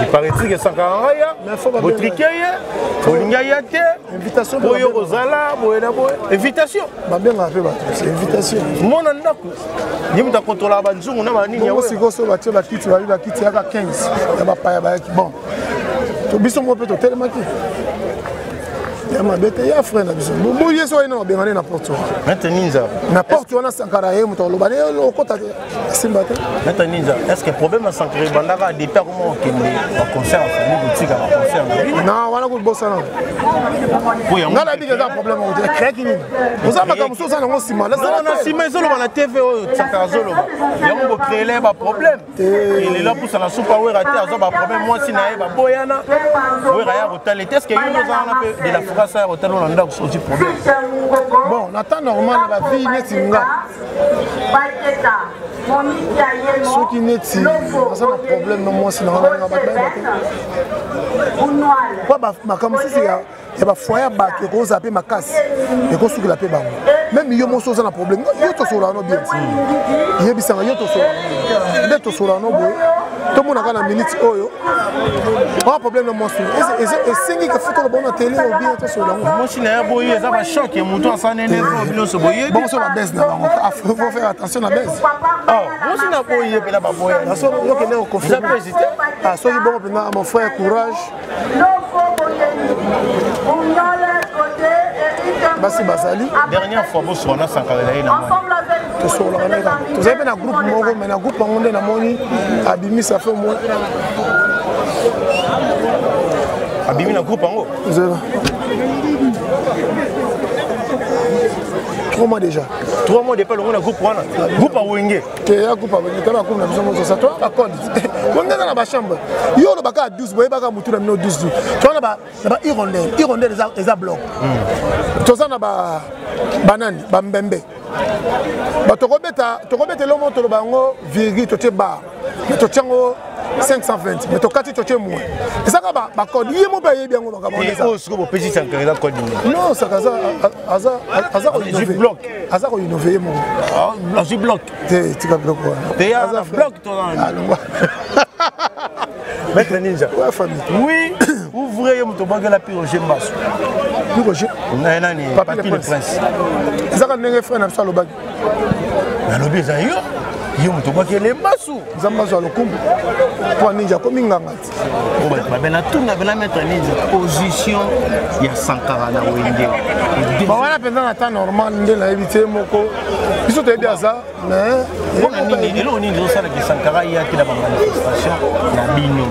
il paraît-il que Sankara aya botrike ye bolingi aya te oyo kozala boye na boye invitation babengaka mpe bato c'est invitation mona ndako ye moto akontrolaka banzungu na banini yango sikoyo so batie bakiti babi bakiti yaka 15 ya bapaya bayaki bon to biso moko mpe totelemaki ya mabe te ya frère na biso boye so ayina babengane na porte wana Maître Ninja na porte wana Sankara ye moto aloba ne okota te simba te Maître Ninja est ce que problème ya Sankara ebandaka depuis akoma kokende baconcert ya famille kotika baconcert na bino non wana kobosana ngai nayebi eza problème oyo te créaki nini oza makambo mosusu oza nango nsima na nsima ezoloba na tv oyo Sankara azoloba yango bocréele baproblème lelo apusa na supa Wera te azwa baproblème mwasi na ye baboyana Wera ya kotala te est ce que yo oza wana mpe de la furasa ya kotala na ndako soki problème bon na temps normal na bavie neti nga soki neti aza na problème na mwasi na nga bato bayeba te po makambo mosusu ya bafoyer ya bato ekozala mpe makasi ekosukela mpe bango meme yo moso oza na problème yo tosololaka no bien ti yebisanga yo tosololaka nde tosololaka no boye tomonaka na minute oyo oa problème na mwasi esengi ke foto loba na tele ou bien tosolola yango mwasi na ye boye eza bachoc ya moto asanene nyonso boyebi bongo so babese na bango faut faire attention na bese mwasi na boye ye mpena baboya yokende oconfirme soki bongo mpena mon frère courage basi bazali dernière fois boswana na Sankara ezali na tosololaka na ye kaka tozali mpe na groupe moko mais na groupe yango nde namoni abimisa fe moi abimi na groupe yango zela 3 mois déjà 3 mois depuis alongo na groupe wana groupe awenge te ya groupe awenge te bagroupe na biso mozosa to bacode wenge eza na bachambre yo olobaka ya 12 boyebaka motu na bino 12 toza na ba hirondelle hirondelle eza bloc toza na banani bambembe tokobeta eloko moko toloba yango virgule totie bar mais totie yango 520 mais tokati totie moins ezaka bacode ye mo mpe ayebi yango makambo sikoyo bopesi Sankara eza code nini non Sankara aza koinnove ye moko azwi bloc te tika biloko wana bloc alongwa Maître Ninja. Ouais, famille. Oui, ouvrez ye moto obwakela pi Roger Mbaso. Roger nani Papi le Prince ezaka ndenge frère na biso alobaki. Nalobi eza yo yo moto obwaki elembasu. Nzambe azwa lokumu mpo ninja akomi nganga ti. Babe natuna bena maître ninja position ya Sankara na Wenge. Bawana mpenza na temps normal nde nayebi te moko biso toyebi aza mais mpona nini eloko nini ezosalaka Sankara ye ate na bamanifestation na bino?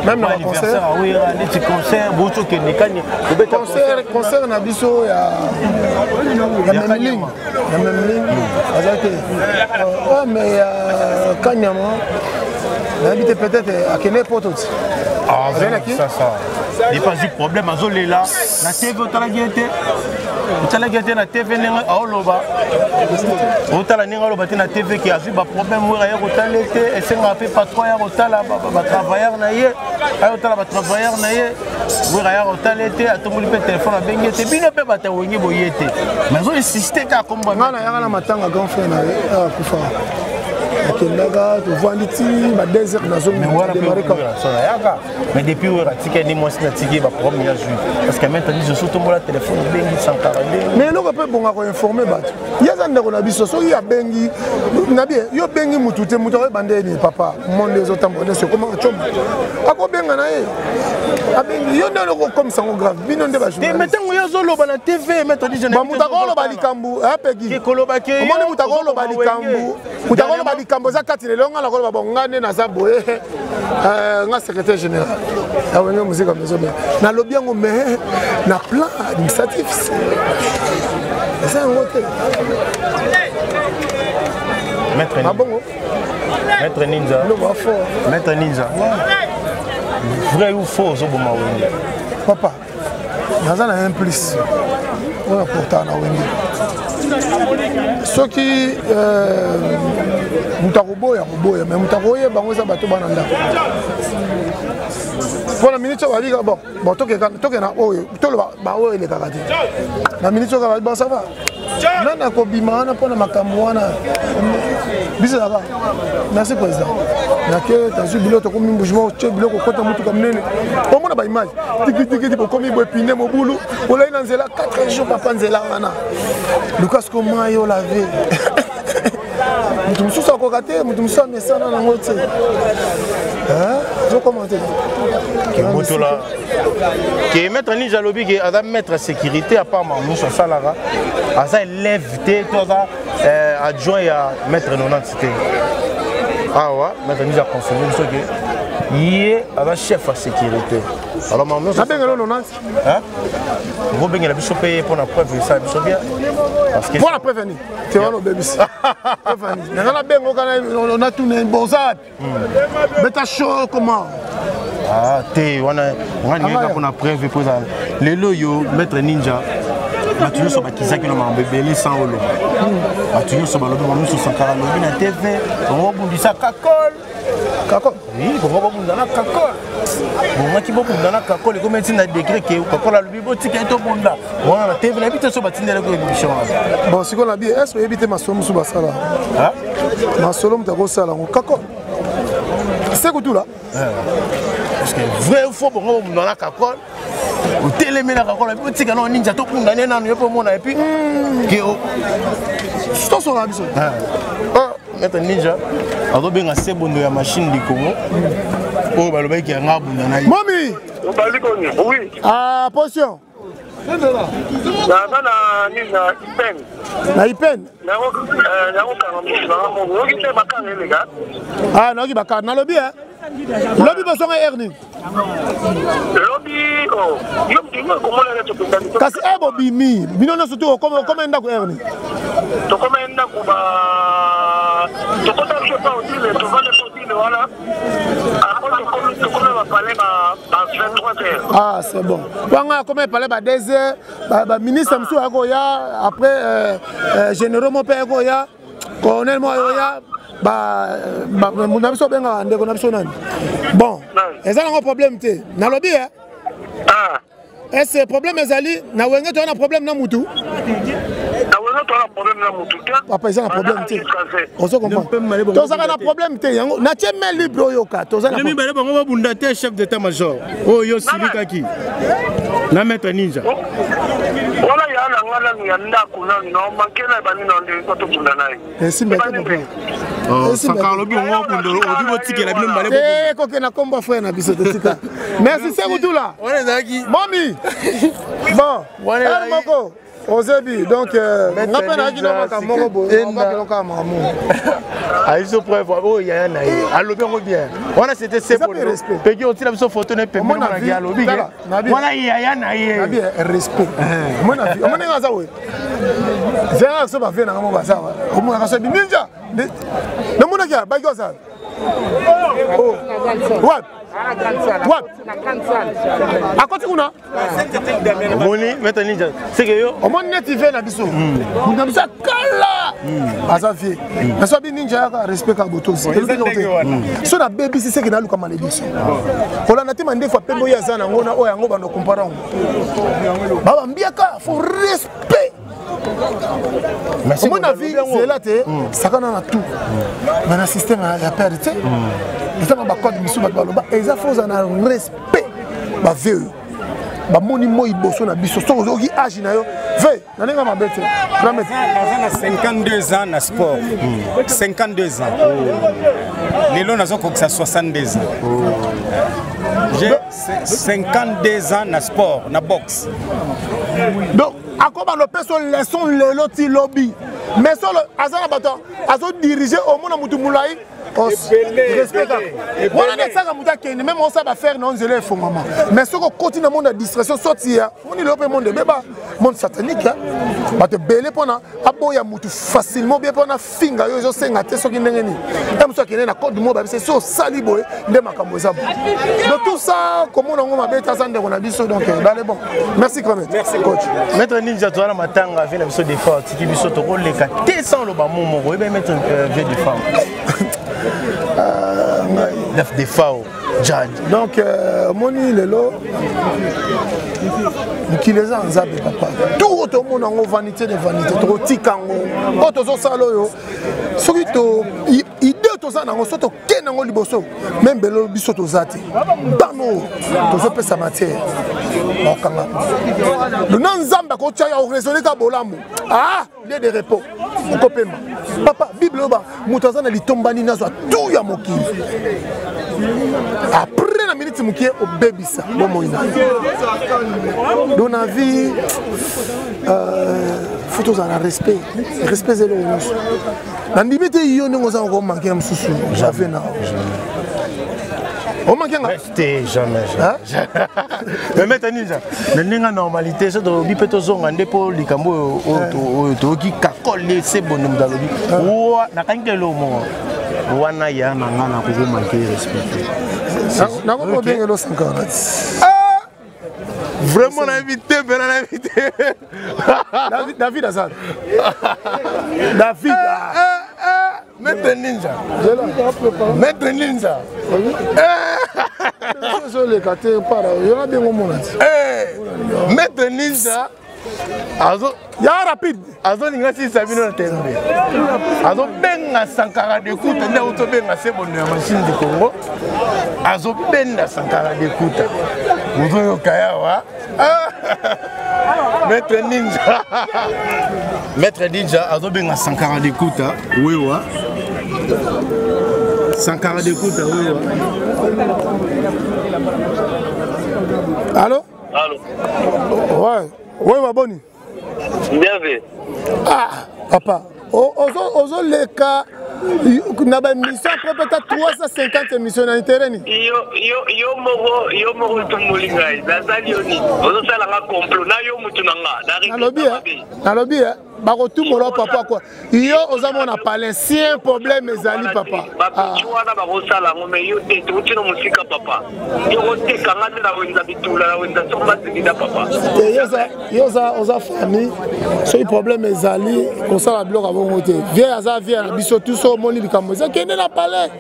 Même na anniversaire awera neti concert bouti okende kani kobeta concert na biso ya memling, ya memling aza te mais ya Kanyama nayebi te, peut-être akende poto ti. Epa azwi problème, azolela na TV. Otalaki ye te? Otalaki ye te na TV ndenge aoloba? Otala ndenge aloba te na TV ke azwi baproblème, wera ye kotala te. Esengaka mpe patron ya kotala batravailleur na ye, aya kotala batravailleur na ye. Wera ya kotala te, atomboli mpe telefone, abengi ye te. Bino mpe bato awenge boye te, mais azo insiste kaka kombo. Nga nayaka na matanga grand frère na ye akufa, akendaka, tovandi ti ba 2 heures, nazonayaka. Mais depuis oyo atikali nde mwasi natiki baproblème ya zwi, parce que maître Nizo so tombola telefone obengi Sankara nde. Mais eloko mpe ebonga koinforme bato, ye aza ndeko na biso. Soki abengi na bie, yo obengi mutu te, mutu akoyeba ndeni. Papa, monde ezotambola nyonso ekomaka comba, akobenga na ye, abengi yo nde eloko okomisa yango grave. Bino nde mais ntango ye azoloba na TV, maître Nizo, bamoto akoloba likambo apeki. Koloba ke omoni moto akoloba likambo, moto akoloba likambo eza kati lelo. Nga nakoloba bon, nga nde naza boye, nga secrétaire général ya Wenge Musica Maison Mère, nalobi yango, mais na plan administratif eza yango te. Maître Mabongo. Maître Ninja. Biloko fort. Maître Ninja, vrai ou faux, ozoboma Wenge? Papa, naza na un plus oyo aportaka na Wenge. Soki moto akoboya, akoboya, mais moto akoyeba yango eza bato bana ndako. Mpo na minute oyo babika bon bon, toke na oyo toloba baoyo elekaka te na minute oyo babi bon, ça va. Nani akobima wana mpona makambo wana? Biso ezalaka merci président nake tazwi biloko, tokomi mbujima, tie biloko, okota motuka monene, omona baimage tikitikiti, bokomi boye, pine mobulu, olai na nzela 4 jours. Papa, nzela wana luka siko mai olave. Moto mosusu akoka te, moto mosusu amesana nango te, ozokoma te. Kebotola ke maître Ninja alobi ke aza maître ya sécurité, à part makambo nyonso asalaka, aza élève te to aza adjoint ya maître 90 te. Awa maître Ninja aconfirme biso ke ye aza chef ya sécurité. Alors makambo nyonso nabengelo 90. Okobengela biso mpe ye mpona preuve, esala biso bien parce que mpona preuve nini te wana obebisi preuve nini? Nanga nabenga okana natuna boza wapi, beta show comment. Ah te, wana nga ningaka mpona preuve mpo ezala lelo oyo. Maître Ninja, bato nyonso bakizaki na makambo ebele sans oloba. Bato nyonso balobi bango nyonso, Sankara alobi na TV bango babundisa Kakol. Kakol? Oui, bongo babunda na Kakol, bongaki bobunda na Kakol, ekomi ntina degré ke Kakol alobi botika ye tobunda wana na TV. Nayebi te so batindelaki émission wana. Bon, sikoyo na bi est ce oyebi te masolo mosusu basala, masolo moto akosala yango Kakol sekutula. Parce que vrai ou faux, bongo bobunda na Kakol, otelemi na Kakol abi botika nao Ninja tobunda nde nanu ye mpo omona et puis ke tosola biso. Maître Ninja azobenga Sebondo ya machine du Congo oyo balobaki yanga abunda na ye. Momi. Obali koni? Oui. Ah, potion. Naza na nini, na Ipen. Na Ipen. Nakokanga mosu nanga moko, oyoki te bakanga eleka. Ah, nayoki bakanga. Nalobi e lobi bosonga heure nini? Lobi yo ndingo ekomona tokendaki. Kasi e bobimi bino nyonso tu, okoma ndako heure nini? Tokoma ndako ba tokota biso pa otile, tovanda pa otile wana, après tokomi bapale ba 23 heures. Ah, c'est bon. Wanga akoma epale ba 2 heures, baministre mosusu akoya, après généraux mo mpe akoya, colonel mo ayoya, na biso obengaka ndeko na biso nani. Bon, eza nango problème te. Nalobi e est ce problème ezali na Wenge? Toza na problème na mutu. Na Wenge. toza na problème na mutu te. Papa eza na problème te. Ozo comprendre. Tozaka na problème te yango na tie main libre oyoka toza na. Mibale bango babunda te chef d'état major. Oyo yo silikaki. Na maître ninja. Wana ya na nga nanu ya ndako nanu na manke na ebandi na nde ko tobunda na ye. Esimba te papa. Oh, Sankara alobi ongo obunda olobi botikela bino mibale. Eh koke na kombo frère na biso totika. Merci Sekou Toula. Wana ezalaki. Mami. Bon. Wana moko. Ozebi donc euh, nga mpe nayaki na makambo moko boye bakelokaka makambo ayiso preuve oyo yaya na ye alobi yango bien wana c'était sepeki otila biso photo na pembeni alobi wana yaya na ye nabi respect omona vie omona nga aza boye zela so bavie nanga mo baza omonaka so ninja namonaki baki aza wapi wapi akoti kuna omoni maître ninja seke yo omoni neti vie na biso moto na biso akala aza vie na so abi ninja yaka respect kaka botosi so nabebisi seke naluka malédiction kolanda te mandefu apembe oyo aza nango na oyo yango bando kompara yango babambiaka fo respect omoni na vie zela te sakana na tout mais na système ya pere te eza na bacode mosusu bato baloba eza fo oza na respect bavie oyo bamoni moi liboso na biso soki ozoki age na yo ve na ndenge mabe te naza na 52 ans na sport 52 ans lelo nazokokisa 62 ans j'ai 52 ans na sport na boxe donc akobanda opesa leçon lelo ti lobi mais solo aza na bato azodirige omona motu molai respect kaka wana nde esaka moto akende meme osala bafere na yo nzela efongama mais soki okoti na monde ya distraction soti ya moni lelo mpe monde ebeba monde satanique bato ebele mpona aboya motu facilement bie mpona finga yo ezosenga te soki ndenge nini ta mosusu akende na code moko babisa soki osali boye nde makambo eza boye donc tout ça komona yango mabe te aza ndeko na biso donc euh, dans le bon merci grand merci coach maître ninja toza na matanga vie na biso defa atiki biso tokoleka te sans oloba mo moko oyebi maître euh, vie defa euh, defao judge donc omoni lelo mokili eza nzambe papa tout oyo tomona yango vanité de vanité tokotika yango oyo tozosala oyo soki to idée toza na yango so tokende yango liboso meme belo biso toza te bana oyo tozopesa matière bakokanga lona nzambe akotya ya oraisonne ka bolamu ah lieu de repos okopema papa bible oyo moto aza na litomba nini azwa tout ya mokili après na miniti mokie obebisa bomoi na yo donc na vie euh, fo tozala na respect respect eza eloko nyonso nandimi te yo ndenge oza komanke ya mosusu jave na omanke nga te jamais mais maître ninja na ndenge ya normalité so tolobi mpe tozonga nde mpo likambo oyo toyoki kakole se bondo moto alobi nakangi te eloko moko wana ya na nga nakoki manke respect nakoki kobengela 140 vraiment nayebi te mpena nayebi te david aza david eh, eh, eh. Maître Ninja. Maître Ninja. Ezoleka te para yo na bengo mona ti. Eh, Maître Ninja azo ya rapide azolinga silisa bino na tembe azobenga sankara de kuta nde autobenga se bondo ya machine du congo azobenda sankara de kuta ozoyoka yawa Maître Ninja. Maître Ninja azobenga Sankara de Kuta wewa. Sankara de Kuta wewa. Allô Allô Ouais. Ouais, baboni. Bien vu. Ah, papa. Ozo leka na baémission après peut-être 350 émission na intérêt nini yo, yo, yo moko yo moko otumboli ngai nazali yo nini ozosala nga complot na yo mutu na nga nalobi nalobi bakotumbola papa kwa yo oza mwana palin si un problème ezali papa bapeti ah. wana bakosala yango mai yo te touti no mosika papa yo koteka nga nde na wenza bitula na wenza somba zilida papa yo oza famille soki problème ezali kosala biloko ya bongo te vie aza vie na biso tu so omoni likambo eza kende na palais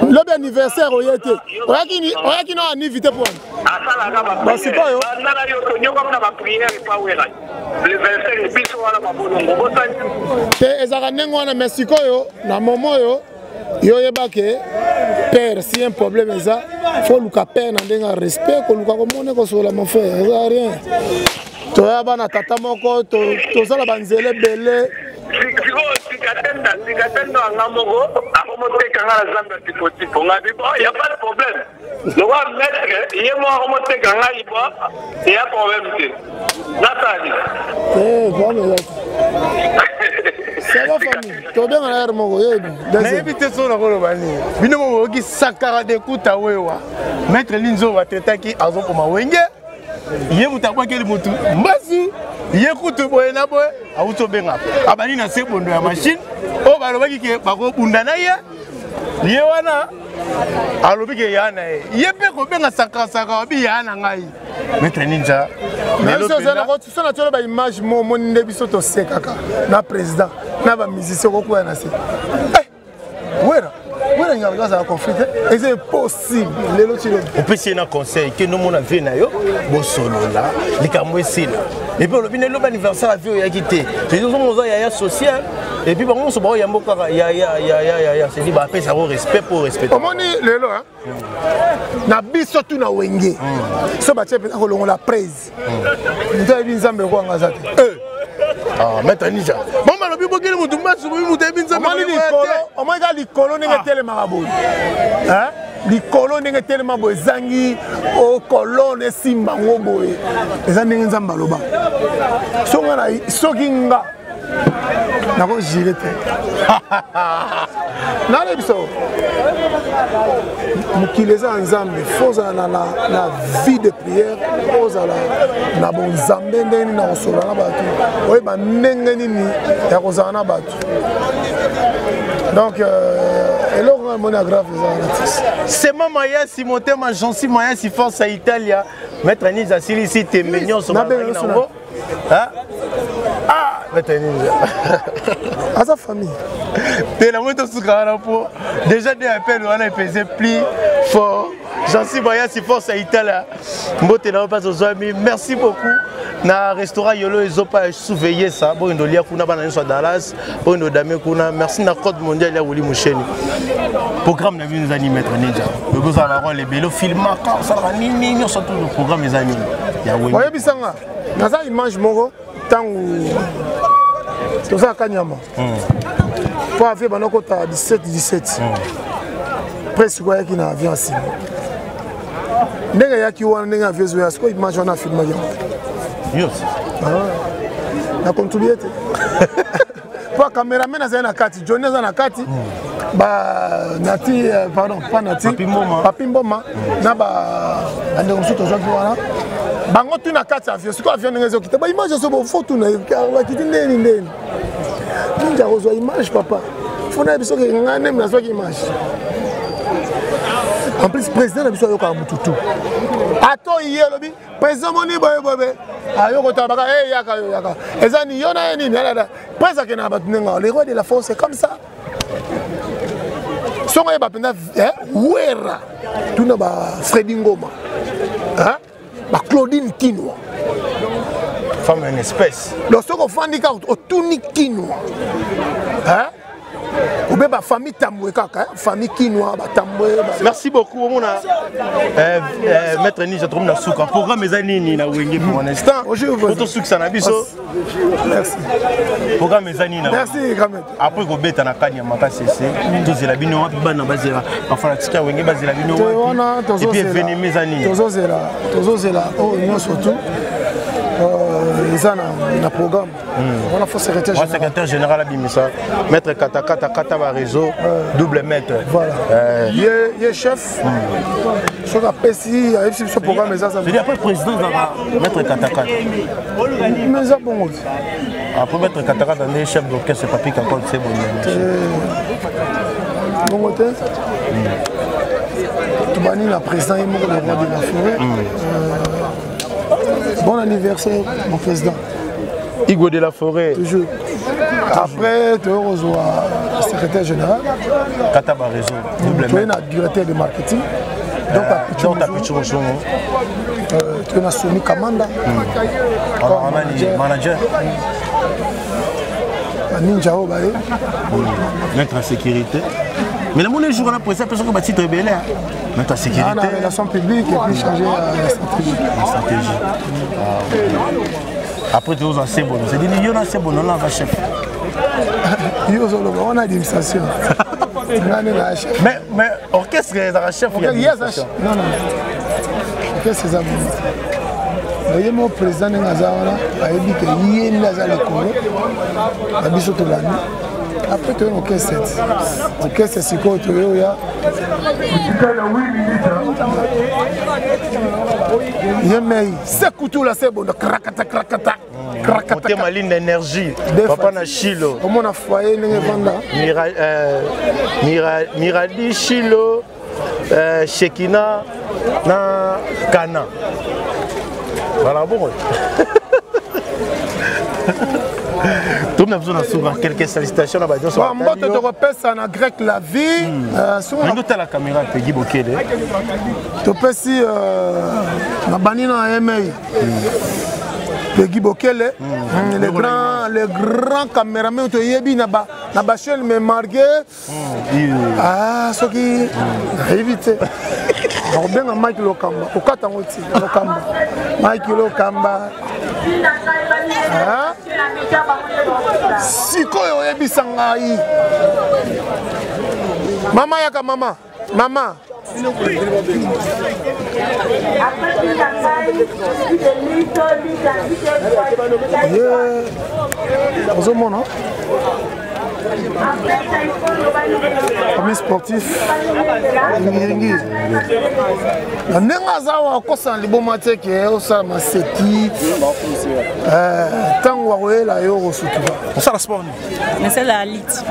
lobi anniversaire oye te oyaki na anivi te mpo asalaka basikoyo tonyokwama na bapriere epa wera le 25 biso Te, ezalaka ndenge wana. Mais sikoyo na momo oyo, yo oyeba ke père, si un problème eza, faut luka père na ndenge ya respect, koluka komona, kosola. Mon frère, eza rien, toya bana tata moko, tozala banzela ebele. Sikoyo sikatenda nga moko akomoteka nga na zamba tipotipo. Nga bi bon, ya pas de problème, lokwa maître ye moko akomoteka ngai, bon, ya problème te, natali. Te, problème eza te. Ça va, famille, tobenga na heure moko, yebi. Nayebi te so nakoloba nini. Bino mo boyoki Sankara Dekuta wewa, maître Linzo batraitaki, azokoma Wenge, ye moto abwakeli motu mbasu, ye kutu boye na boye, awuti obenga, abandi na se bondo ya machine oyo balobaki ke bakobunda na ye. Ye wana alobi ke ya na ye, ye mpe kobenga Sankara wabi ya na ngai, maître Ninja. So na tiolo baimage mo omoni nde biso tosekaka na président na bamusicien, okokwea na se. Wera, wera ngaka azala conflit te, eza impossible lelo ti lobi. Opesi ye na conseil ke nomona vie na yo, bosolola likambo esila. Et puis olobi nelobi anniversaire ya vie, oyaki te. C'est ozongo, oza yaya social, et puis bango nyonso baoyambo kaka yaya, yaya, yaya, c'est-à-dire bapesa yango respect po respect. Omoni lelo na biso tu na Wenge, so batie mpenza kolongola prise, moto ayebi Nzambe ekwanga aza te. Ah, maître Ninja. Bon, balobi bokeli motu mbasu, bobi moto ayebi Nzambe. Omoni likolo, omoni kaka likolo ndenge etelemaka boye, likolo ndenge etelema boye, ezangi okolone esimba ngo boye, eza ndenge Nzambe aloba. Soki nga nakojire te, nana biso mokili eza ya Nzambe. Fo ozala na vie de prière, ozala na bonzambe, ndenge nini na kosolola na bato, oyeba ndenge nini ya kozala na bato. Donc eloko ngai moni ya grave eza wana te. Sema Mayasi, motema Jansi Mayasi, force ya Italia. Maître Ninja asilisi tembe nyonso bazalaki nango. Ah, maître Ninja aza famille. Te, nango tosuka wana mpo déjà de appel wana epese plus fort. Jansi Mayasi, force ya Italia, mbote na yo mpasi ozwami. Merci beaucoup na restaurant Yolo, ezopa surveiller ça, boyendo lia kuna, bana nyonso ya Dallas, boyendo dame kuna. Merci na code mondial ya Woli Musheni. Programme na bino eza nini, maître Ninja? Oyoki ozala barole ebele, ofilmaka, osalaka nini nyonso tu. Programme eza nini ya Wenge? Oyebisanga, naza image moko ntango tozalaka nyama mpo avion banda kota 17 17 presque, ayaki na avion ya nsima, ndenge eyaki wana, ndenge avion ezoya. Sikoyo image wana afilmaki yango. Nyonso. Na contribue te mpo cameraman azali na kati, Johnny aza na kati, ba Nati, pardon, pas Nati, Papi Mboma na bandeko mosusu tozwaki wana, bango tu na kati ya avion. Sikoyo avion ndenge ezokita, baimage ezo bofo tuna bakiti ndeni ndeni mingi akozwa image. Papa, fo nayebi soki ngai ndemi nazwaki image. En plus, président na biso ayokaka motu tu, ato ye olobi président moni boye boye, ayokotala baka e yaka, yo yaka, eza ni yo na ye nini alala. Prince akendaka bato ndenge awa, le roi de la force, c'est comme ça. Songo oyeba mpenza Wera, tuna ba Fredi Ngoma, ba Claudine Kinwa. Femme en espèce. Donc soki ofandi kaka, otuni Kinwa obe bafamille Tambwe kaka, famille Kinwa, Batambwe. Merci beaucoup. Omona maître Ninja, tokomi na suka. Programme eza nini na Wenge pour l'instant? Otosukisa na biso. Merci. Programme eza nini? Merci grand. Après kobeta na kani ya makasi, ese tozela bino wapi? Bana bazela, bafanatique ya Wenge bazela bino wapi? Et puis événement eza nini? Tozozela, tozozela oyo nyonso tu eza na programme wana. Fo secrétaire général, secrétaire général abimisa, maître Katakata, kata ba réseau, double maître. Voilà, ye chef, soki apesi, ayebisi biso programme eza. C'est après président ezaka maître Katakata. Mais eza bongo te. Après maître Katakata nde chef d'orchestre Papi Kakol, c'est bon. Bongo te. Tobani na président ye moko, le roi de la forêt. Bon anniversaire, mon président. Igo de la forêt. Toujours. Après toyokozwa secrétaire général. Kata ba réseau. Toye na directeur de marketing. Donc Apichu. Toye na Sony Kamanda. Manager. Baninja oyo baye. Maître en sécurité. Mais namoni jour wana président apesaka batitre ebele. Maître en sécurité. Ah, na relation publique et puis chargé la stratégie. La stratégie. Ah, après tozozwa sebono c'est-à-dire yo na sebono na aza chef. Yo ozoloba wana administration. Nga nde na chef. Mais orchestre ezalaka chef ya administration. Non non. Orchestre eza bongo. Ye moko président ndenge aza wana ayebi ke ye nde aza likolo na biso tolandi. Après toye na orchestre te. Orchestre sikoyo toye oya ye mei sekutula sebondo krakata krakata. Motema linda énergie papa na Shilo omona foyer ndenge evanda Miradi Shilo Shekina na Kana voilà bongo tomi na biso na suka quelques salutations na bato nyonso mbote tokopesa na grec la vie otala caméra Peggy Bokele topesi na bani na emei Peggy Bokele, le grand caméraman toyebi na ba na ba chaîne mais marqué. Ah soki nayebi te. Nakobenga Mike Lokamba, kokata yango ti Lokamba. Mike Lokamba. Ah sikoyo oyebisa ngai. Mama yaka mama. Mama. Ye ozomona ami sportif ngiringi na ndenge aza awa akosana liboma te ke osala maseki ntango akoyela yo okosutuka. Osala sport nini? Nasala lit.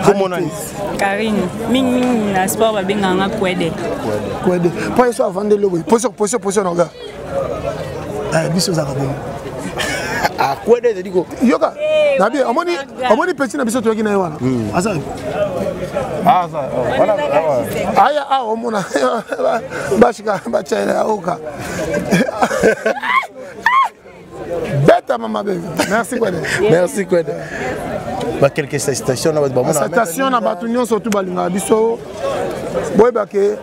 Kombo nani? Karine. Mingi mingi na sport babengaka nga Kwede. Kwede. Po yeso avandeli boye. Position position position na ga. Eh biso ozaka bongo. Ah Kwede ezali ko. Yoka. Nabi omoni omoni petit na biso toyaki na ye wana. Aza. Ah ça. Voilà. Aya ah omona bashika bachaela oka. Beta mama bebe. Merci Kwede. Merci Kwede. Ba quelques salutations na bato bamona. Salutations na bato nyonso tu balingaka biso. Boyeba ke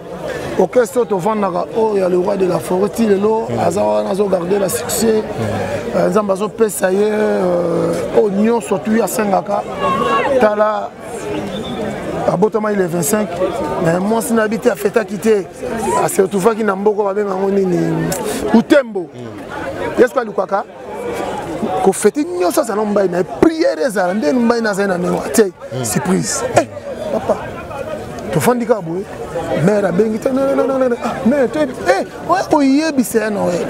orchestre tovandaka oyo ya le roi de la forêt ti lelo aza wana azogarde la succès. Nzambe azopesa ye oyo nyonso tu asengaka. Tala abotamaki le 25 mais mwasi na yebi te afetaki te ase retrouvaki na mboko babenga yango nini Utembo. Yesu alukaka kofete nyonso azala mbai na ye priere ezala nde mbai na azali na ndenge te surprise. Papa tofandi kaka boye mare abengi te mare to oya koyebisa ya Noel.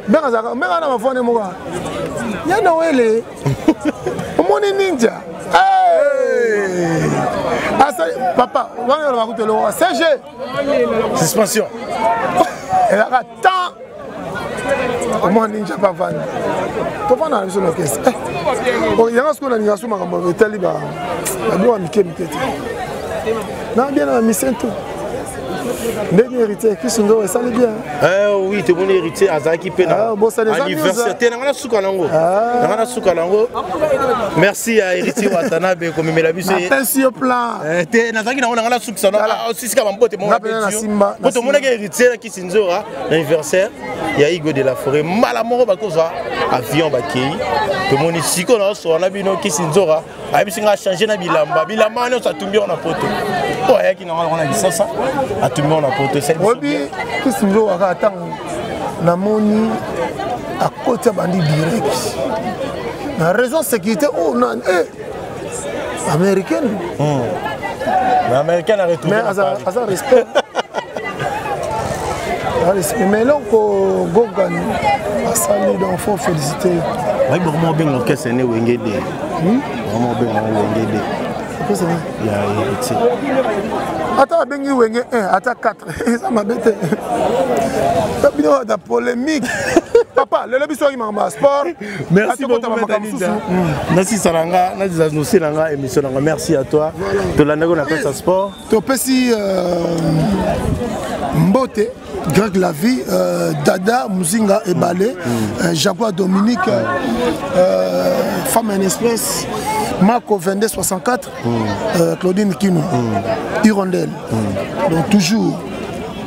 Mare azalaka mare ana bafane moko ya Noel omoni ninja asali papa wana olobaka kutu eloko CG suspension ezalaka temps omona ninja pavandi tovanda na biso na orchestre yanga sikoyo nalinga so makambo etali babiloko ya mike mike te na bien na bamisien to ndenge héritier Kristo nzo esali bien. Oui tomoni héritier azalaki mpe na anniversaire te nanga nasuka nango nanga nasuka nango. Merci ya héritier Watanabe komemela biso. Napesi yo plan te nazalaki nango nanga nasukisa osisika bambote po tomonaki héritier na Kisi Nzora na anniversaire ya Igo de la Forêt mbala moko bakozwa avion bakei. Tomoni sikoyo na osola na bino Kisi Nzora ayebisi nga achange na bilamba bilamba nyonso atumbi yango na poto oyo ayaki nango yango na lisasa atumbi yango na poto. Oyebi Kisi Nzora kaka ntango namoni akoti abandi direct na raison sécurité oyo nani américaine. Mais américaine a retrouvé. Mais aza respect mais eloko Gogan asali, donc faut féliciter. Bayi vraiment obenga orchestre ne Wenge de vraiment obenga Wenge de ya héritier. Ata babengi Wenge 1 ata 4 eza mabe te. Bino da polémique papa lelo biso oki makambo ya sport. Merci beaucoup nasisa na nga nasisa na nga émission na nga. Merci à toi tolandaki na pesa sport. Topesi mbote. Greg Lavie, euh, Dada Muzinga Ebale, mm. euh, Jaguar Dominique, euh, Femme en Express, Marco 2264, mm. euh, Claudine Kino, mm. Hirondelle. Mm. Donc toujours.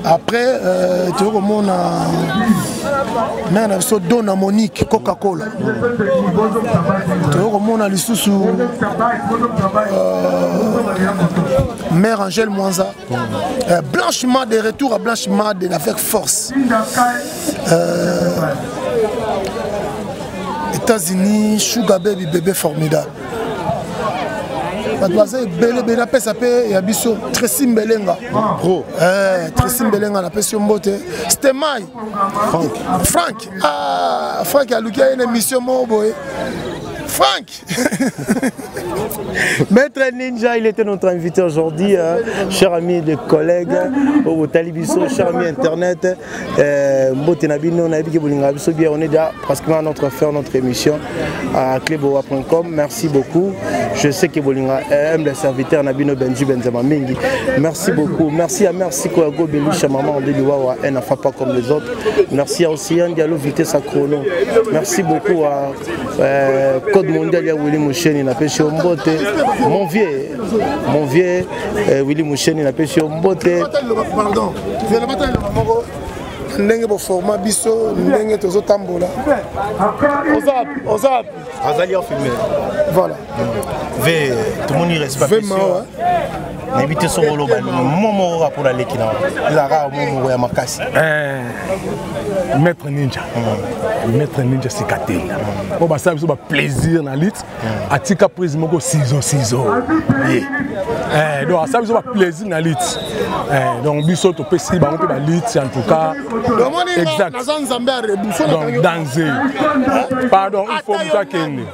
Après, euh, tu vois comment on a. Mère na biso Dona Monique Coca-Cola. Tu vois comment on a lisusu euh, Mère Angèle Mwanza. Euh, blanchiment de retour à blanchiment de avec force. Euh, États-Unis, Sugar Baby, bébé formidable. bato baza ebele ebele napesa mpe ya biso tracy mbelenga pro eh, tracy mbelenga napesi yo mbote stemai frank frank ah, frank aluki aye na émission moko boye frank Maître Ninja, il était notre invité aujourd'hui, hein, cher ami de collègues, au Talibiso, cher ami internet, euh, Mbote Nabino, Nabi Bolinga Biso, bien, on est déjà pratiquement à notre fin, notre émission à cleboa.com. Merci beaucoup. Je sais que Bolinga aime les serviteurs Nabino Benji Benzema Mingi. Merci beaucoup. Merci à Merci Koyago Belisha, maman André Liwawa, un enfant pas comme les autres. Merci à Océane Diallo, vitesse à chrono. Merci beaucoup à euh, code mondial ya Willy Musheni napesi yo mbote mon vieux mon vieux euh, Willy Musheni napesi yo mbote pardon moko ndenge boforma biso ndenge tozotambola oza azali afilme voilà ve tomoni respect nayebi te soki oloba mo moko kaka mpona leki na ezalaka kaka mo moko ya makasi eh, maître ninja mm. maître ninja sikatela oyo mm. basala biso baplaisir na lit mm. atika prise moko ciseau ciseau ye eh, donc asala biso baplaisir na lit eh, donc biso topesi bango mpe balit en tout cas exact donc danze pardon il faut moto akende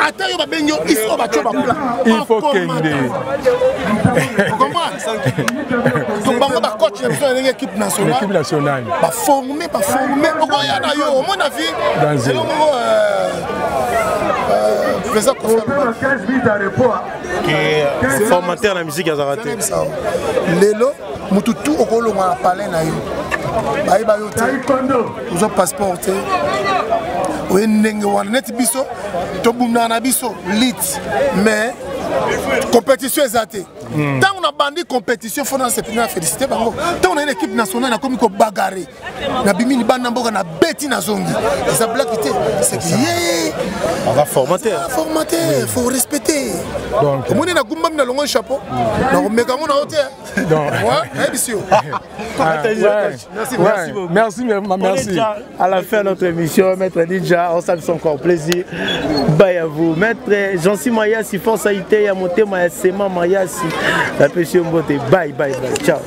ata yo babengi yo is oyo batyo bakula il faut kende donc bango bacoach na biso na ndenge équipe nationale équipe nationale baforme baforme okoya na yo omona vie elo moko euh, euh, président kofi ke formateur na musique azalaka te lelo motu tu okolongwa na palais na yo bayeba yo te ozwa passeport te oye ndenge wana neti biso tobundaka na biso lit mais compétition eza te hmm. ntango nabandi compétition fo na félicité bango ntango naye na équipe nationale nakomi kobagare nabimi libanda mboka nabeti nazongi eza blaki te seke ye aza formateur formateur faut respecter omoni nagumbami na longo chapeau nakomeka yango na yo te nayebisi yo Merci, merci beaucoup. Merci, merci. À la fin de notre émission, Maître Ninja, on s'amuse encore plaisir. Bye à vous. Maître Jean-Cy Mayasi, Force Haïté, Yamotema, Sema Mayasi, la Mbote. Bye, bye, bye. Ciao.